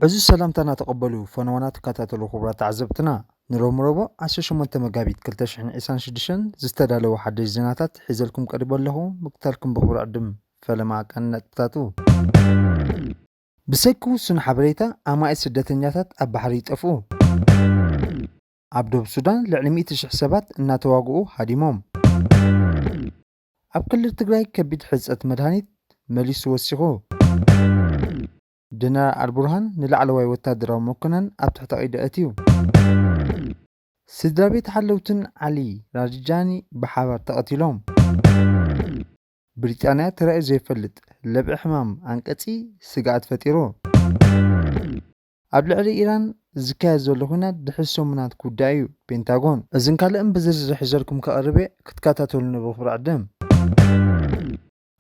እዚ ሰላምታና ተቐበሉ ፈነወና ተከታተሉ ክቡራት ተዓዘብትና። ንሎሚ ረቡዕ ዓሰርተ ሸሞንተ መጋቢት ክልተ ሽሕን ዕስራን ሽዱሽተን ዝተዳለወ ሓደሽ ዜናታት ሒዘልኩም ቀሪበ ኣለኹ። ምክታልኩም ብኽቡር ዕድም ፈለማ ቀን ነጥብታቱ። ብሰኪ ውሱን ሓበሬታ ኣማኢት ስደተኛታት ኣብ ባሕሪ ይጠፍኡ። ኣብ ደቡብ ሱዳን ልዕሊ ሚእቲ ሽሕ ሰባት እናተዋግኡ ሃዲሞም። ኣብ ክልል ትግራይ ከቢድ ሕፅረት መድሃኒት መሊሱ ወሲኹ። ጀነራል ኣልቡርሃን ንላዕለዋይ ወታደራዊ መኮነን ኣብ ትሕቲ ቀይዲ ኣእትዩ። ስድራ ቤት ሓለውትን ዓሊ ራድጃኒ ብሓባር ተቐቲሎም። ብሪጣንያ ተራእዩ ዘይፈልጥ ለብዒ ሕማም ኣንቀፂ ስግኣት ፈጢሩ። ኣብ ልዕሊ ኢራን ዝካየድ ዘሎ ኹናት ድሕሪ ሰሙናት ክውዳእ እዩ፣ ፔንታጎን። እዝን ካልእን ብዝርዝር ሒዘልኩም ከቐርብ እየ፣ ክትከታተሉኒ ብኽብሪ ዕድም።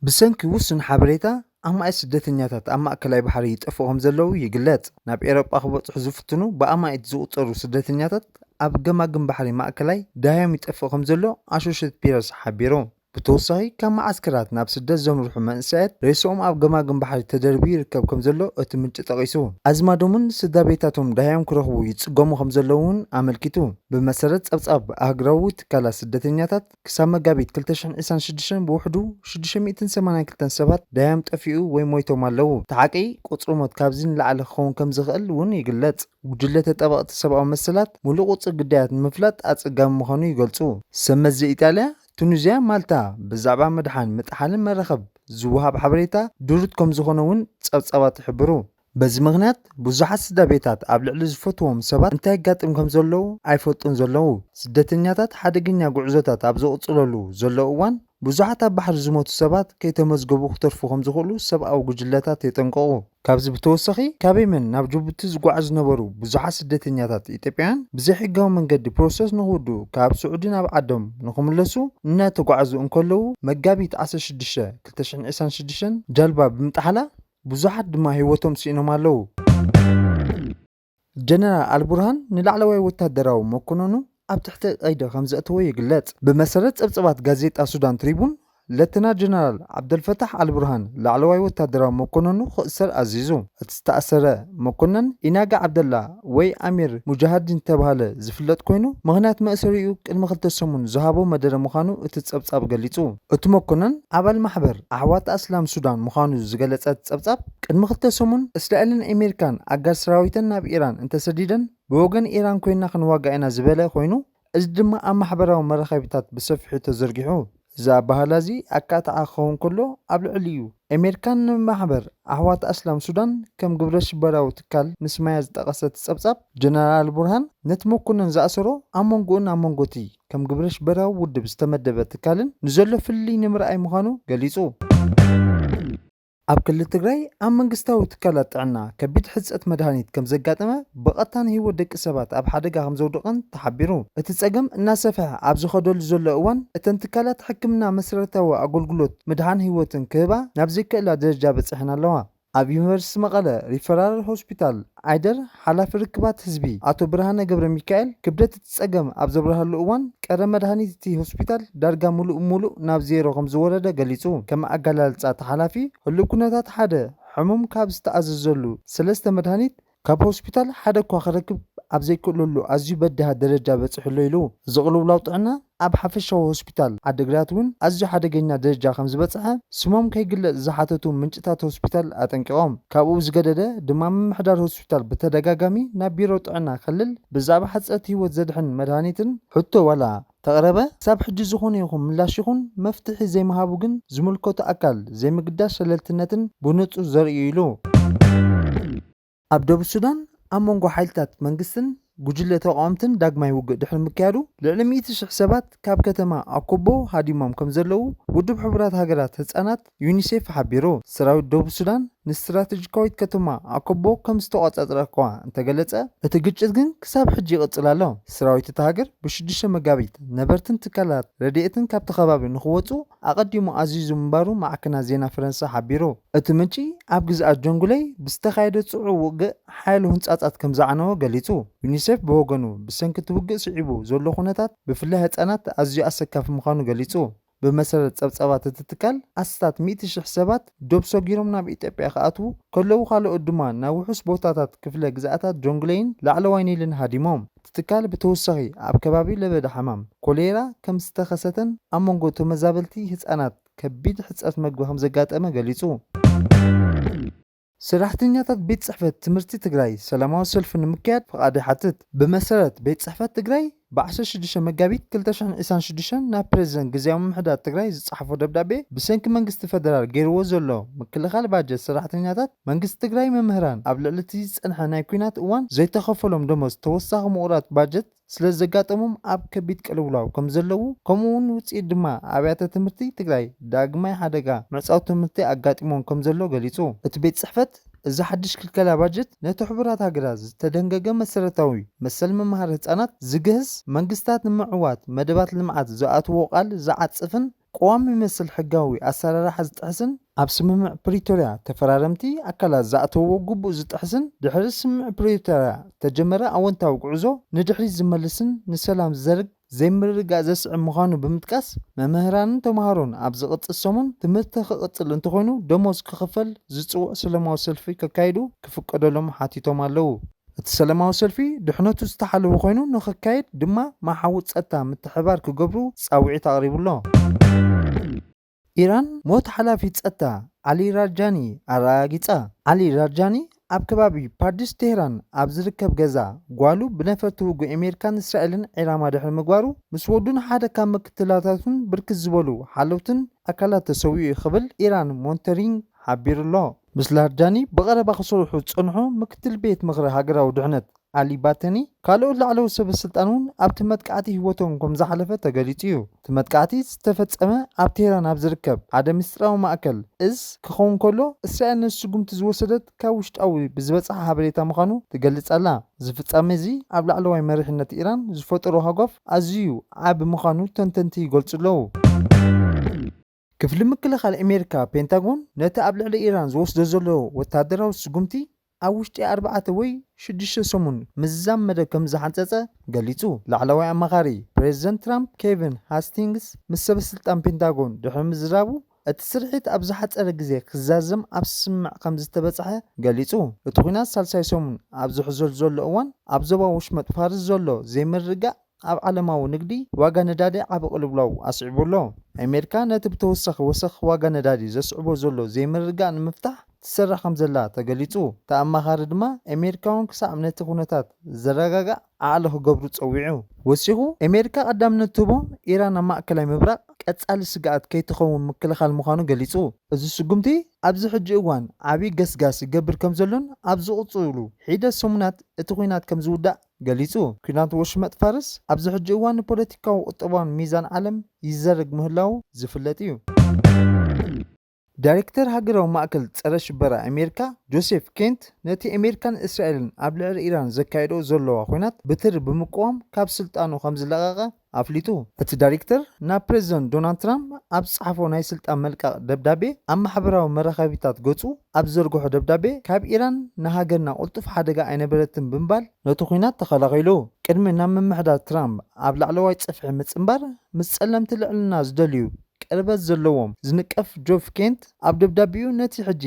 ብሰንኪ ውሱን ሓበሬታ ኣማኢት ስደተኛታት ኣብ ማእከላይ ባሕሪ ይጠፍኡ ከም ዘለዉ ይግለጽ። ናብ ኤውሮጳ ክበጽሑ ዝፍትኑ ብኣማኢት ዝቑጸሩ ስደተኛታት ኣብ ገማግም ባሕሪ ማእከላይ ደሃዮም ይጠፍእ ከም ዘሎ ኣሶሼትድ ፕረስ ሓቢሩ። ብተወሳኺ ካብ መዓስከራት ናብ ስደት ዘምርሑ መንእሰያት ሬስኦም ኣብ ገማግም ባሕሪ ተደርብዩ ይርከብ ከም ዘሎ እቲ ምንጪ ጠቒሱ። ኣዝማዶምን ስድራ ቤታቶም ደሃዮም ክረኽቡ ይጽገሙ ከም ዘለዉ እውን ኣመልኪቱ። ብመሰረት ጸብጻብ ኣህጉራዊ ትካላት ስደተኛታት፣ ክሳብ መጋቢት ክልተ ሽሕን ዕስራን ሽዱሽተን ብውሕዱ ሽዱሽተ ሚእትን ሰማንያን ክልተን ሰባት ደሃዮም ጠፊኡ ወይ ሞይቶም ኣለዉ። እቲ ሓቂ ቁጽሪ ሞት ካብዚ ንላዕሊ ክኸውን ከም ዝኽእል እውን ይግለጽ። ጉጅለ ተጣበቕቲ ሰብኣዊ መሰላት፣ ምሉእ ቁጽሪ ግዳያት ንምፍላጥ ኣጸጋሚ ምዃኑ ይገልጹ። ሰብ መዚ ኢጣልያ፣ ቱኒዝያ፣ ማልታ ብዛዕባ ምድሓን፣ ምጥሓልን መራኸብ ዝወሃብ ሓበሬታ ድሩት ከም ዝኾነ እውን ጸብጻባት ይሕብሩ። በዚ ምኽንያት ብዙሓት ስድራ ቤታት ኣብ ልዕሊ ዝፈትዎም ሰባት እንታይ የጋጥም ከም ዘለዉ ኣይፈልጡን ዘለዉ። ስደተኛታት ሓደገኛ ጉዕዞታት ኣብ ዝቕጽለሉ ዘለዉ እዋን፣ ብዙሓት ኣብ ባሕሪ ዝሞቱ ሰባት ከይተመዝገቡ ክተርፉ ከም ዝኽእሉ ሰብኣዊ ጉጅለታት የጠንቅቑ። ካብዚ ብተወሳኺ፣ ካብ የመን ናብ ጅቡቲ ዝጓዓዙ ዝነበሩ ብዙሓት ስደተኛታት ኢትዮጵያውያን ብዘይሕጋዊ መንገዲ ፕሮሰስ ንኽውድኡ ካብ ስዑዲ ናብ ዓዶም ንኽምለሱ እናተጓዓዙ እንከለዉ፣ መጋቢት ዓሰርተ ሽዱሽተ ክልተ ሽሕን ዕስራን ሽዱሽተን ጃልባ ብምጥሓላ ብዙሓት ድማ ህይወቶም ስኢኖም ኣለዉ። ጀነራል ኣልቡርሃን ንላዕለዋይ ወታደራዊ መኮነኑ ኣብ ትሕቲ ቀይዲ ከም ዘእተዎ ይግለጽ። ብመሰረት ጸብጻባት ጋዜጣ ሱዳን ትሪቡን፣ ሌተና ጀነራል ዓብደልፈታሕ ኣልቡርሃን ላዕለዋይ ወታደራዊ መኮነኑ ክእሰር ኣዚዙ። እቲ ዝተኣሰረ መኮነን ኢናጋ ዓብደላ ወይ ኣሚር ሙጃሃዲን ተባህለ ዝፍለጥ ኮይኑ፣ ምኽንያት መእሰሪኡ ቅድሚ ክልተ ሰሙን ዝሃቦ መደረ ምዃኑ እቲ ጸብጻብ ገሊጹ። እቲ መኮነን ኣባል ማሕበር ኣሕዋት ኣስላም ሱዳን ምዃኑ ዝገለጸ እቲ ጸብጻብ፣ ቅድሚ ክልተ ሰሙን እስራኤልን ኣሜሪካን ኣጋር ሰራዊተን ናብ ኢራን እንተሰዲደን ብወገን ኢራን ኮይና ክንዋጋእ ኢና ዝበለ ኮይኑ፣ እዚ ድማ ኣብ ማሕበራዊ መራኸቢታት ብሰፊሑ ተዘርጊሑ። እዚ ኣበሃህላ እዚ ኣካታዓ ክኸውን ከሎ፣ ኣብ ልዕሊኡ ኣሜሪካን ንማሕበር ኣሕዋት ኣስላም ሱዳን ከም ግብረ ሽበራዊ ትካል ምስማያ ዝጠቐሰ እቲ ጸብጻብ፣ ጀነራል ቡርሃን ነቲ መኮነን ዝኣሰሮ ኣብ መንጎኡን ኣብ መንጎቲ ከም ግብረ ሽበራዊ ውድብ ዝተመደበ ትካልን ንዘሎ ፍልልይ ንምርኣይ ምዃኑ ገሊጹ። ኣብ ክልል ትግራይ ኣብ መንግስታዊ ትካላት ጥዕና ከቢድ ሕጽረት መድሃኒት ከም ዘጋጠመ፣ ብቐጥታ ንህይወት ደቂ ሰባት ኣብ ሓደጋ ከም ዘውድቕን ተሓቢሩ። እቲ ጸገም እናሰፍሐ ኣብ ዝኸደሉ ዘሎ እዋን፣ እተን ትካላት ሕክምና መሰረታዊ ኣገልግሎት ምድሓን ህይወትን ክህባ ናብ ዘይክእላ ደረጃ በጺሐን ኣለዋ። ኣብ ዩኒቨርሲቲ መቐለ ሪፈራል ሆስፒታል ዓይደር ሓላፊ ርክባት ህዝቢ ኣቶ ብርሃነ ገብረ ሚካኤል፣ ክብደት እቲ ጸገም ኣብ ዘብርሃሉ እዋን፣ ቀረብ መድሃኒት እቲ ሆስፒታል ዳርጋ ምሉእ ብምሉእ ናብ ዜሮ ከም ዝወረደ ገሊጹ። ከም ኣገላልጻ እቲ ሓላፊ፣ ህሉው ኩነታት ሓደ ሕሙም ካብ ዝተኣዘዘሉ ሰለስተ መድሃኒት ካብ ሆስፒታል ሓደ እኳ ክረክብ ኣብ ዘይክእለሉ ኣዝዩ በዳሂ ደረጃ በጺሑ ኣሎ ኢሉ። እዚ ቅልውላው ጥዕና ኣብ ሓፈሻዊ ሆስፒታል ዓዲግራት እውን ኣዝዩ ሓደገኛ ደረጃ ከም ዝበጽሐ ስሞም ከይግለጽ ዝሓተቱ ምንጭታት ሆስፒታል ኣጠንቂቖም። ካብኡ ዝገደደ ድማ ምምሕዳር ሆስፒታል ብተደጋጋሚ ናብ ቢሮ ጥዕና ክልል ብዛዕባ ሕጽረት ህይወት ዘድሕን መድሃኒትን ሕቶ ዋላ ተቕረበ፣ ክሳብ ሕጂ ዝኾነ ይኹን ምላሽ ይኹን መፍትሒ ዘይምሃቡ ግን ዝምልከቶ ኣካል ዘይምግዳስ ሸለልትነትን ብንጹር ዘርእዩ ኢሉ። ኣብ ደቡብ ሱዳን ኣብ መንጎ ሓይልታት መንግስትን ጉጅለ ተቃወምትን ዳግማይ ውግእ ድሕሪ ምክያዱ፣ ልዕሊ ሚእቲ ሽሕ ሰባት ካብ ከተማ ኣኮቦ ሃዲሞም ከም ዘለዉ ውድብ ሕቡራት ሃገራት ህጻናት ዩኒሴፍ ሓቢሩ። ሰራዊት ደቡብ ሱዳን ንስትራተጂካዊት ከተማ ኣኮቦ ከም ዝተቖጻጸረ እኳ እንተገለጸ፣ እቲ ግጭት ግን ክሳብ ሕጂ ይቕጽል ኣሎ። ሰራዊት እታ ሃገር ብሽዱሽተ መጋቢት ነበርትን ትካላት ረድኤትን ካብቲ ከባቢ ንኽወጹ ኣቐዲሙ ኣዚዙ ምንባሩ ማዕከናት ዜና ፈረንሳ ሓቢሩ። እቲ ምንጪ ኣብ ግዝኣት ጆንጉለይ ብዝተኻየደ ጽዑቕ ውግእ ሓያሎ ህንጻጻት ከም ዝዓነወ ገሊጹ። ዩኒሴፍ ብወገኑ፣ ብሰንኪ እቲ ውግእ ስዒቡ ዘሎ ኩነታት፣ ብፍላይ ህጻናት፣ ኣዝዩ ኣሰካፊ ምዃኑ ገሊጹ። ብመሰረት ጸብጻባት እቲ ትካል ኣስታት ሚእቲ ሽሕ ሰባት ዶብ ሰጊሮም ናብ ኢትዮጵያ ክኣትዉ ከለዉ፣ ካልኦት ድማ ናብ ውሑስ ቦታታት ክፍለ ግዝኣታት ጆንግለይን ላዕለዋይ ኒልን ሃዲሞም። እቲ ትካል ብተወሳኺ ኣብ ከባቢ ለበዳ ሕማም ኮሌራ ከም ዝተኸሰተን ኣብ መንጎ ተመዛበልቲ ህጻናት ከቢድ ሕጽረት መግቢ ከም ዘጋጠመ ገሊጹ። ሰራሕተኛታት ቤት ጽሕፈት ትምህርቲ ትግራይ ሰላማዊ ሰልፊ ንምክያድ ፍቓድ ይሓትት። ብመሰረት ቤት ጽሕፈት ትግራይ፣ ብ ዓሰርተ ሽዱሽተ መጋቢት ክልተ ሽሕን ዕስራን ሽዱሽተን ናብ ፕሬዚደንት ግዝያዊ ምምሕዳር ትግራይ ዝጸሓፎ ደብዳቤ፣ ብሰንኪ መንግስቲ ፈደራል ገይርዎ ዘሎ ምክልኻል ባጀት ሰራሕተኛታት መንግስቲ ትግራይ፣ መምህራን ኣብ ልዕሊ እቲ ዝጸንሐ ናይ ኲናት እዋን ዘይተኸፈሎም ደሞዝ፣ ተወሳኺ ምቑራጽ ባጀት ስለ ዘጋጠሞም ኣብ ከቢድ ቅልውላው ከም ዘለዉ፣ ከምኡ እውን ውጽኢት ድማ ኣብያተ ትምህርቲ ትግራይ ዳግማይ ሓደጋ ምዕጻው ትምህርቲ ኣጋጢሞም ከም ዘሎ ገሊጹ። እቲ ቤት ጽሕፈት፣ እዚ ሓድሽ ክልከላ ባጀት ነቲ ሕቡራት ሃገራት ዝተደንገገ መሰረታዊ መሰል ምምሃር ህጻናት ዝግህስ፣ መንግስታት ንምዕዋት መደባት ልምዓት ዝኣትዎ ቃል ዝዓጽፍን፣ ቅዋም ይመስል ሕጋዊ ኣሰራርሓ ዝጥሕስን፣ ኣብ ስምምዕ ፕሪቶርያ ተፈራረምቲ ኣካላት ዝኣተውዎ ግቡእ ዝጥሕስን፣ ድሕሪ ስምምዕ ፕሪቶርያ ዝተጀመረ ኣወንታዊ ጉዕዞ ንድሕሪት ዝመልስን ንሰላም ዝዘርግ ዘይምርግጋእ ዘስዕብ ምዃኑ ብምጥቃስ፣ መምህራንን ተምሃሮን ኣብ ዝቕጽል ሰሙን ትምህርቲ ክቕጽል እንተኾይኑ ደሞዝ ክኽፈል ዝጽውዕ ሰላማዊ ሰልፊ ከካይዱ ክፍቀደሎም ሓቲቶም ኣለዉ። እቲ ሰላማዊ ሰልፊ ድሕነቱ ዝተሓለወ ኮይኑ ንኽካየድ ድማ መሓዊ ጸጥታ ምትሕባር ክገብሩ ጻውዒት ኣቕሪቡ ኣሎ። ኢራን ሞት ሓላፊ ጸጥታ ዓሊ ራጃኒ ኣረጋጊጻ። ዓሊ ራጃኒ ኣብ ከባቢ ፓርዲስ ቴህራን ኣብ ዝርከብ ገዛ ጓሉ ብነፈርቲ ውግእ ኣሜሪካን እስራኤልን ዒላማ ድሕሪ ምግባሩ፣ ምስ ወዱን ሓደ ካብ ምክትላታቱን ብርክት ዝበሉ ሓለውትን ኣካላት ተሰዊኡ ክብል ኢራን ሞኒተሪንግ ሓቢሩ ኣሎ። ምስ ላርጃኒ ብቐረባ ክሰርሑ ዝጸንሑ ምክትል ቤት ምኽሪ ሃገራዊ ድሕነት ኣሊ ባተኒ፣ ካልኦት ላዕለዎት ሰበ ስልጣን እውን ኣብቲ መጥቃዕቲ ህይወቶም ከም ዝሓለፈ ተገሊጹ እዩ። እቲ መጥቃዕቲ ዝተፈጸመ ኣብ ቴህራን ኣብ ዝርከብ ሓደ ምስጢራዊ ማእከል እዝ ክኸውን ከሎ፣ እስራኤል ነዚ ስጉምቲ ዝወሰደት ካብ ውሽጣዊ ብዝበጽሓ ሓበሬታ ምዃኑ ትገልጽ ኣላ። እዚ ፍጻመ እዚ ኣብ ላዕለዋይ መሪሕነት ኢራን ዝፈጠሮ ሃጓፍ ኣዝዩ ዓቢ ምዃኑ ተንተንቲ ይገልጹ ኣለዉ። ክፍሊ ምክልኻል ኣሜሪካ ፔንታጎን ነቲ ኣብ ልዕሊ ኢራን ዝወስዶ ዘሎ ወታደራዊ ስጉምቲ ኣብ ውሽጢ ኣርባዕተ ወይ ሽዱሽተ ሰሙን ምዝዛም መደብ ከም ዝሓንጸጸ ገሊጹ። ላዕለዋይ ኣማኻሪ ፕሬዚደንት ትራምፕ ኬቪን ሃስቲንግስ ምስ ሰበ ስልጣን ፔንታጎን ድሕሪ ምዝራቡ፣ እቲ ስርሒት ኣብ ዝሓጸረ ግዜ ክዛዘም ኣብ ስምምዕ ከም ዝተበጽሐ ገሊጹ። እቲ ኲናት ሳልሳይ ሰሙን ኣብ ዝሕዘሉ ዘሎ እዋን፣ ኣብ ዞባ ወሽመጥ ፋርስ ዘሎ ዘይምርግጋእ ኣብ ዓለማዊ ንግዲ ዋጋ ነዳዲ ዓቢ ቅልውላው ኣስዒቡ ኣሎ። ኣሜሪካ ነቲ ብተወሳኺ ወሰኽ ዋጋ ነዳዲ ዘስዕቦ ዘሎ ዘይምርግጋእ ንምፍታሕ ትሰርሕ ከም ዘላ ተገሊጹ። እቲ ኣማኻሪ ድማ ኣሜሪካውያን ክሳዕ ነቲ ኩነታት ዝረጋጋእ ዓቕሊ ክገብሩ ጸዊዑ። ወሲኹ፣ ኣሜሪካ ቀዳምነት ትህቦ ኢራን ኣብ ማእከላይ ምብራቕ ቀጻሊ ስግኣት ከይትኸውን ምክልኻል ምዃኑ ገሊጹ። እዚ ስጉምቲ ኣብዚ ሕጂ እዋን ዓቢ ገስጋስ ይገብር ከም ዘሎን ኣብ ዝቕጽሉ ሒደት ሰሙናት እቲ ኲናት ከም ዝውዳእ ገሊጹ። ኲናት ወሽመጥ ፋርስ ኣብዚ ሕጂ እዋን ንፖለቲካዊ ቁጠባውን ሚዛን ዓለም ይዘርግ ምህላዉ ዝፍለጥ እዩ። ዳይሬክተር ሃገራዊ ማእከል ጸረ ሽበራ ኣሜሪካ ጆሴፍ ኬንት፣ ነቲ ኣሜሪካን እስራኤልን ኣብ ልዕሊ ኢራን ዘካየድኦ ዘለዋ ኲናት ብትሪ ብምቅዋም ካብ ስልጣኑ ከም ዝለቐቐ ኣፍሊጡ። እቲ ዳይሬክተር ናብ ፕሬዚደንት ዶናልድ ትራምፕ ኣብ ዝጸሓፎ ናይ ስልጣን መልቀቕ ደብዳቤ፣ ኣብ ማሕበራዊ መራኸቢታት ገጹ ኣብ ዘርግሖ ደብዳቤ፣ ካብ ኢራን ንሃገርና ቅልጡፍ ሓደጋ ኣይነበረትን ብምባል ነቲ ኲናት ተኸላኺሉ። ቅድሚ ናብ ምምሕዳር ትራምፕ ኣብ ላዕለዋይ ጽፍሒ ምጽንባር፣ ምስ ጸለምቲ ልዕልና ዝደልዩ ቅርበት ዘለዎም ዝንቀፍ ጆፍ ኬንት፣ ኣብ ደብዳቤኡ ነቲ ሕጂ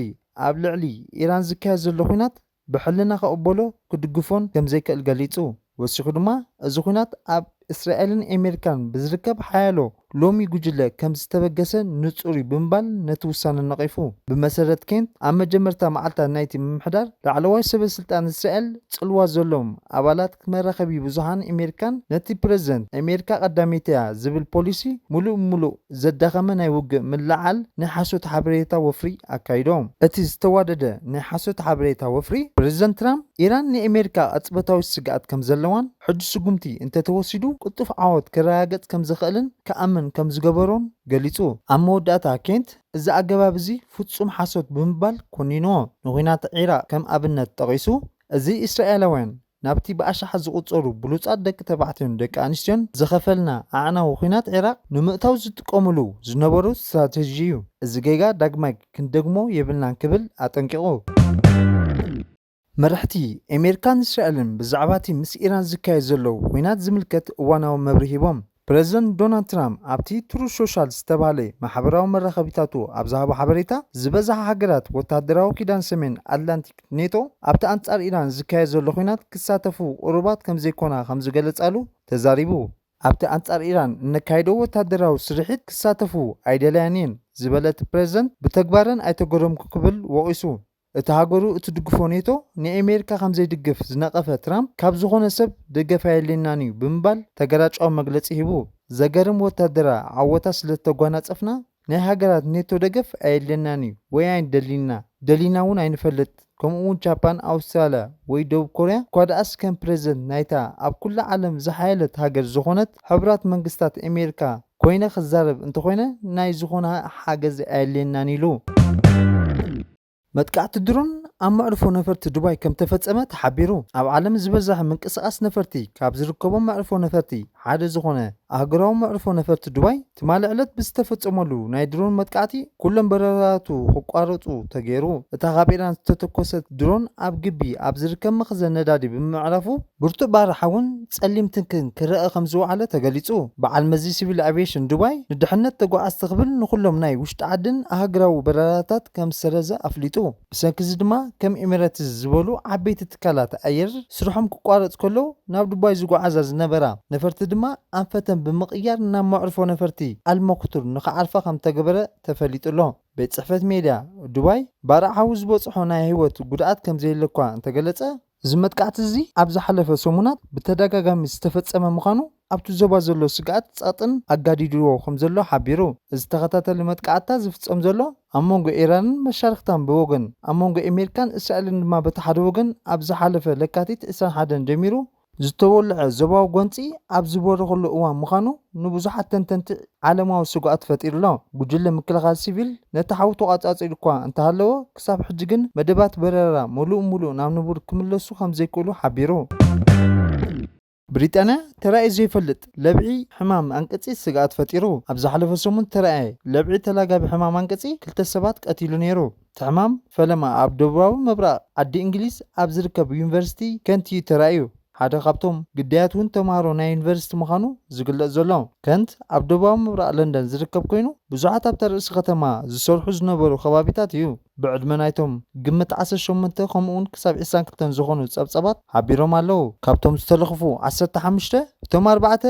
ኣብ ልዕሊ ኢራን ዝካየድ ዘሎ ኲናት ብሕልና ክቕበሎ ክድግፎን ከም ዘይክእል ገሊጹ። ወሲኹ ድማ፣ እዚ ኲናት ኣብ እስራኤልን ኣሜሪካን ብዝርከብ ሓያሎ ሎሚ ጉጅለ ከም ዝተበገሰ ንጹር እዩ ብምባል ነቲ ውሳነ ነቒፉ። ብመሰረት ኬንት፣ ኣብ መጀመርታ መዓልታት ናይቲ ምምሕዳር፣ ላዕለዋይ ሰበ ስልጣን እስራኤል ጽልዋ ዘለዎም ኣባላት መራኸቢ ብዙሃን ኣሜሪካን ነቲ ፕረዚደንት ኣሜሪካ ቀዳመይቲ እያ ዝብል ፖሊሲ ምሉእ ብምሉእ ዘዳኸመ ናይ ውግእ ምልዕዓል ናይ ሓሶት ሓበሬታ ወፍሪ ኣካይዶም። እቲ ዝተዋደደ ናይ ሓሶት ሓበሬታ ወፍሪ፣ ፕረዚደንት ትራምፕ ኢራን ንኣሜሪካ ቅጽበታዊ ስግኣት ከም ዘለዋን ሕጂ ስጉምቲ እንተተወሲዱ ቅልጡፍ ዓወት ክረጋገጽ ከም ዝኽእልን ክኣምን ከም ዝገበሮን ገሊጹ። ኣብ መወዳእታ ኬንት እዚ ኣገባብ እዚ ፍጹም ሓሶት ብምባል ኮኒንዎ። ንኹናት ዒራቕ ከም ኣብነት ጠቒሱ፣ እዚ እስራኤላውያን ናብቲ ብኣሽሓት ዝቑጸሩ ብሉጻት ደቂ ተባዕትዮን ደቂ ኣንስትዮን ዝኸፈልና ኣዕናዊ ኹናት ዒራቕ ንምእታው ዝጥቀሙሉ ዝነበሩ ስትራተጂ እዩ። እዚ ጌጋ ዳግማይ ክንደግሞ የብልናን ክብል ኣጠንቂቑ። መራሕቲ ኣሜሪካን እስራኤልን ብዛዕባ እቲ ምስ ኢራን ዝካየድ ዘሎ ኹናት ዝምልከት እዋናዊ መብርሂ ሂቦም። ፕረዚደንት ዶናልድ ትራምፕ ኣብቲ ትሩዝ ሶሻል ዝተባህለ ማሕበራዊ መራኸቢታቱ ኣብ ዝሃቦ ሓበሬታ፣ ዝበዝሓ ሃገራት ወታደራዊ ኪዳን ሰሜን ኣትላንቲክ ኔቶ ኣብቲ ኣንጻር ኢራን ዝካየድ ዘሎ ኲናት ክሳተፉ ቅሩባት ከም ዘይኮና ከም ዝገለጻሉ ተዛሪቡ። ኣብቲ ኣንጻር ኢራን እነካይዶ ወታደራዊ ስርሒት ክሳተፉ ኣይደለያን እየን ዝበለ እቲ ፕረዚደንት፣ ብተግባረን ኣይተገረምኩ ክብል ወቒሱ። እቲ ሃገሩ እትድግፎ ኔቶ ንኣሜሪካ ከም ዘይድግፍ ዝነቐፈ ትራምፕ፣ ካብ ዝኾነ ሰብ ደገፍ ኣየድልየናን እዩ ብምባል ተገራጫዊ መግለጺ ሂቡ። ዘገርም ወታደራዊ ዓወታት ስለ ዝተጓናጸፍና ናይ ሃገራት ኔቶ ደገፍ ኣየድልየናን እዩ ወይ ኣይንደልይና፣ ደሊና እውን ኣይንፈልጥ። ከምኡ እውን ጃፓን፣ ኣውስትራልያ ወይ ደቡብ ኮርያ፣ እኳ ደኣስ ከም ፕረዚደንት ናይታ ኣብ ኩላ ዓለም ዝሓየለት ሃገር ዝኾነት ሕቡራት መንግስታት ኣሜሪካ ኮይነ ክዛረብ እንተኾይነ ናይ ዝኾነ ሓገዝ ኣየድልየናን ኢሉ። መጥቃዕቲ ድሮን ኣብ መዕርፎ ነፈርቲ ዱባይ ከም ተፈጸመ ተሓቢሩ። ኣብ ዓለም ዝበዝሕ ምንቅስቓስ ነፈርቲ ካብ ዝርከቦም መዕርፎ ነፈርቲ ሓደ ዝኾነ ኣህጉራዊ መዕርፎ ነፈርቲ ዱባይ ትማሊ ዕለት ብዝተፈጸመሉ ናይ ድሮን መጥቃዕቲ ኩሎም በረራቱ ክቋረጹ ተገይሩ። እታ ካብ ኢራን ዝተተኮሰት ድሮን ኣብ ግቢ ኣብ ዝርከብ መኽዘን ነዳዲ ብምዕራፉ ብርቱዕ ባርዕ ሓውን ጸሊም ትንክን ክረኣ ከም ዝወዓለ ተገሊጹ። በዓል መዚ ሲቪል ኣቪዬሽን ዱባይ ንድሕነት ተጓዓዝቲ ክብል ንኹሎም ናይ ውሽጢ ዓድን ኣህጉራዊ በረራታት ከም ዝሰረዘ ኣፍሊጡ። ብሰንኪ እዚ ድማ ከም ኤሚሬትስ ዝበሉ ዓበይቲ ትካላት ኣየር ስርሖም ክቋረጽ ከለዉ ናብ ዱባይ ዝጓዓዛ ዝነበራ ነፈርቲ ድማ ኣንፈተን ብምቕያር ናብ መዕርፎ ነፈርቲ ኣልመክቱር ንኽዓርፋ ከም ተገበረ ተፈሊጡ ኣሎ። ቤት ጽሕፈት ሜድያ ዱባይ ባርዕ ሓዊ ዝበጽሖ ናይ ህይወት ጉድኣት ከም ዘየለ እኳ እንተገለጸ፣ እዚ መጥቃዕቲ እዚ ኣብ ዝሓለፈ ሰሙናት ብተደጋጋሚ ዝተፈጸመ ምዃኑ ኣብቲ ዞባ ዘሎ ስግኣት ጸቕጥን ኣጋዲድዎ ከም ዘሎ ሓቢሩ። እዚ ተኸታታሊ መጥቃዕትታት ዝፍጸም ዘሎ ኣብ መንጎ ኢራንን መሻርኽታን ብወገን፣ ኣብ መንጎ ኣሜሪካን እስራኤልን ድማ በቲ ሓደ ወገን ኣብ ዝሓለፈ ለካቲት ዕስራን ሓደን ጀሚሩ ዝተወልዐ ዞባዊ ጎንጺ ኣብ ዝበረኸሉ እዋን ምዃኑ ንብዙሓት ተንተንቲ ዓለማዊ ስግኣት ፈጢሩ ኣሎ። ጉጅለ ምክልኻል ሲቪል ነቲ ሓዊ ተቋጻጺሩ እኳ እንተሃለወ፣ ክሳብ ሕጂ ግን መደባት በረራ ምሉእ ምሉእ ናብ ንቡር ክምለሱ ከም ዘይክእሉ ሓቢሩ። ብሪጣንያ ተራእዩ ዘይፈልጥ ለብዒ ሕማም ኣንቅጺ ስግኣት ፈጢሩ። ኣብ ዝሓለፈ ሰሙን ተራእየ ለብዒ ተላጋቢ ሕማም ኣንቅጺ ክልተ ሰባት ቀቲሉ ነይሩ። እቲ ሕማም ፈለማ ኣብ ደቡባዊ ምብራቕ ዓዲ እንግሊዝ ኣብ ዝርከብ ዩኒቨርሲቲ ከንት እዩ ተራእዩ። ሓደ ካብቶም ግዳያት እውን ተምሃሮ ናይ ዩኒቨርሲቲ ምዃኑ ዝግለጽ ዘሎ። ከንት ኣብ ደቡባዊ ምብራቕ ለንደን ዝርከብ ኮይኑ፣ ብዙሓት ኣብታ ርእሲ ከተማ ዝሰርሑ ዝነበሩ ከባቢታት እዩ። ብዕድመ ናይቶም ግምት ዓሰርተ ሸሞንተ ከምኡውን ክሳብ ዕስራን ክልተን ዝኾኑ ጸብጸባት ሓቢሮም ኣለዉ። ካብቶም ዝተለኽፉ ዓሰርተ ሓሙሽተ፣ እቶም ኣርባዕተ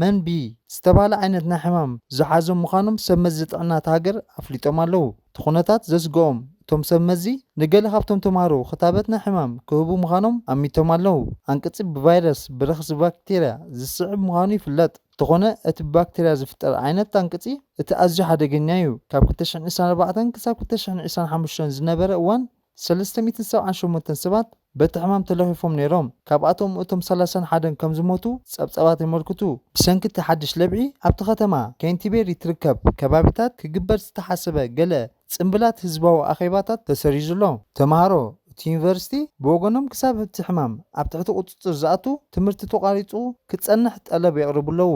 መንቢ ዝተባህለ ዓይነት ናይ ሕማም ዝሓዞም ምዃኖም ሰብ መዚ ጥዕና እታ ሃገር ኣፍሊጦም ኣለዉ። እቲ ኩነታት ዘስግኦም እቶም ሰብ መዚ፣ ንገለ ካብቶም ተምሃሮ ክታበት ናይ ሕማም ክህቡ ምዃኖም ኣሚቶም ኣለዉ። ኣንቅጺ ብቫይረስ ብረኽሲ ባክቴርያ ዝስዕብ ምዃኑ ይፍለጥ። እንተኾነ፣ እቲ ብባክቴርያ ዝፍጠር ዓይነት ኣንቅጺ እቲ ኣዝዩ ሓደገኛ እዩ። ካብ ክልተ ሽሕን ዕስራን ኣርባዕተን ክሳብ ክልተ ሽሕን ዕስራን ሓሙሽተን ዝነበረ እዋን፣ ሰለስተ ሚእትን ሰብዓን ሸሞንተን ሰባት በቲ ሕማም ተለኺፎም ነይሮም። ካብኣቶም እቶም ሰላሳን ሓደን ከም ዝሞቱ ጸብጻባት የመልክቱ። ብሰንኪ እቲ ሓድሽ ለብዒ፣ ኣብቲ ከተማ ኬንቲቤሪ ትርከብ ከባቢታት ክግበር ዝተሓሰበ ገለ ጽምብላት ህዝባዊ ኣኼባታት ተሰሪዙ ኣሎ። ተምሃሮ እቲ ዩኒቨርሲቲ ብወገኖም፣ ክሳብ እቲ ሕማም ኣብ ትሕቲ ቁጽጽር ዝኣቱ፣ ትምህርቲ ተቋሪጹ ክጸንሕ ጠለብ የቕርቡ ኣለዉ።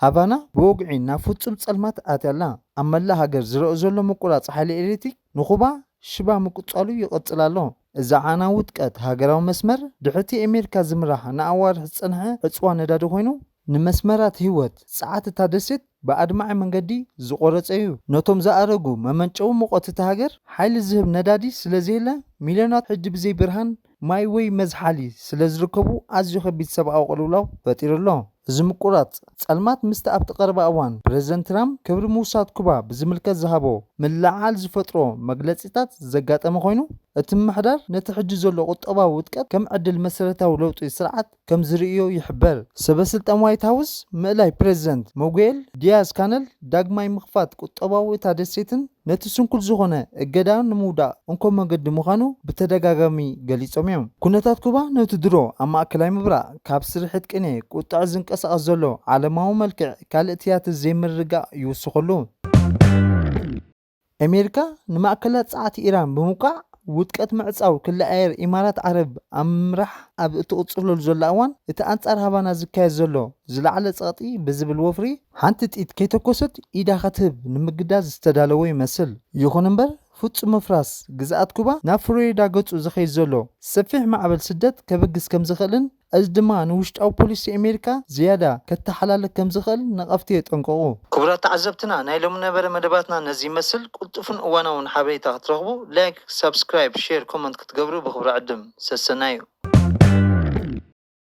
ሃቫና ብወግዒ ናብ ፍጹም ጸልማት ኣትያ ኣላ። ኣብ መላእ ሃገር ዝረአ ዘሎ ምቁራጽ ሓይሊ ኤሌክትሪክ ንኩባ ሽባ ምቁጻሉ ይቕጽል ኣሎ። እዚ ዓና ውድቀት ሃገራዊ መስመር፣ ድሕርቲ ኣሜሪካ ዝምራሕ ንኣዋርሕ ዝጸንሐ ዕጽዋ ነዳዲ ኮይኑ፣ ንመስመራት ህይወት ጸዓት እታ ደሴት ብኣድማዒ መንገዲ ዝቖረጸ እዩ። ነቶም ዝኣረጉ መመንጨዊ ሙቐት እታ ሃገር ሓይሊ ዝህብ ነዳዲ ስለ ዘየለ፣ ሚልዮናት ሕጂ ብዘይ ብርሃን ማይ ወይ መዝሓሊ ስለ ዝርከቡ፣ ኣዝዩ ከቢድ ሰብኣዊ ቅልውላው ፈጢሩ ኣሎ። እዚ ምቁራጽ ጸልማት ምስቲ ኣብቲ ቀረባ እዋን ፕረዚደንት ትራምፕ ክብሪ ምውሳድ ኩባ ብዝምልከት ዝሃቦ ምልዕዓል ዝፈጥሮ መግለጺታት ዘጋጠመ ኮይኑ፣ እቲ ምምሕዳር ነቲ ሕጂ ዘሎ ቁጠባዊ ውድቀት ከም ዕድል መሰረታዊ ለውጢ ስርዓት ከም ዝርእዮ ይሕበር። ሰበ ስልጣን ዋይት ሃውስ ምእላይ ፕረዚደንት ሚጉኤል ዲያዝ ካነል ዳግማይ ምኽፋት ቁጠባዊ እታ ደሴትን ነቲ ስንኩል ዝኾነ እገዳ ንምውዳቕ እንኮ መገዲ ምዃኑ ብተደጋጋሚ ገሊጾም እዮም። ኩነታት ኩባ ነቲ ድሮ ኣብ ማእከላይ ምብራቕ ካብ ስርሒት ቅኔ ቁጥዐ ዝንቀሳቐስ ዘሎ ዓለማዊ መልክዕ ካልእ ትያትር ዘይምርግጋእ ይውስኸሉ። ኣሜሪካ ንማእከላት ጸዓት ኢራን ብምውቃዕ ውድቀት ምዕጻው ክሊ ኣየር ኢማራት ዓረብ ኣብ ምምራሕ ኣብ እትቕጽለሉ ዘላ እዋን፣ እቲ ኣንጻር ሃቫና ዝካየድ ዘሎ ዝለዓለ ጸቕጢ ብዝብል ወፍሪ፣ ሓንቲ ጥይት ከይተኮሰት ኢዳ ከትህብ ንምግዳዝ ዝተዳለወ ይመስል። ይኹን እምበር፣ ፍጹም ምፍራስ ግዝኣት ኩባ ናብ ፍሎሪዳ ገጹ ዝኸይድ ዘሎ ሰፊሕ ማዕበል ስደት ከበግስ ከም ዝኽእልን እዚ ድማ ንውሽጣዊ ፖሊሲ ኣሜሪካ ዝያዳ ከተሓላልክ ከም ዝኽእል ነቐፍቲ የጠንቀቑ። ክቡራት ተዓዘብትና፣ ናይ ሎሚ ነበረ መደባትና ነዚ ይመስል። ቅልጡፍን እዋናውን ሓበሬታ ክትረኽቡ ላይክ፣ ሳብስክራይብ፣ ሼር፣ ኮመንት ክትገብሩ ብኽብሪ ዕድም። ሰሰናዩ።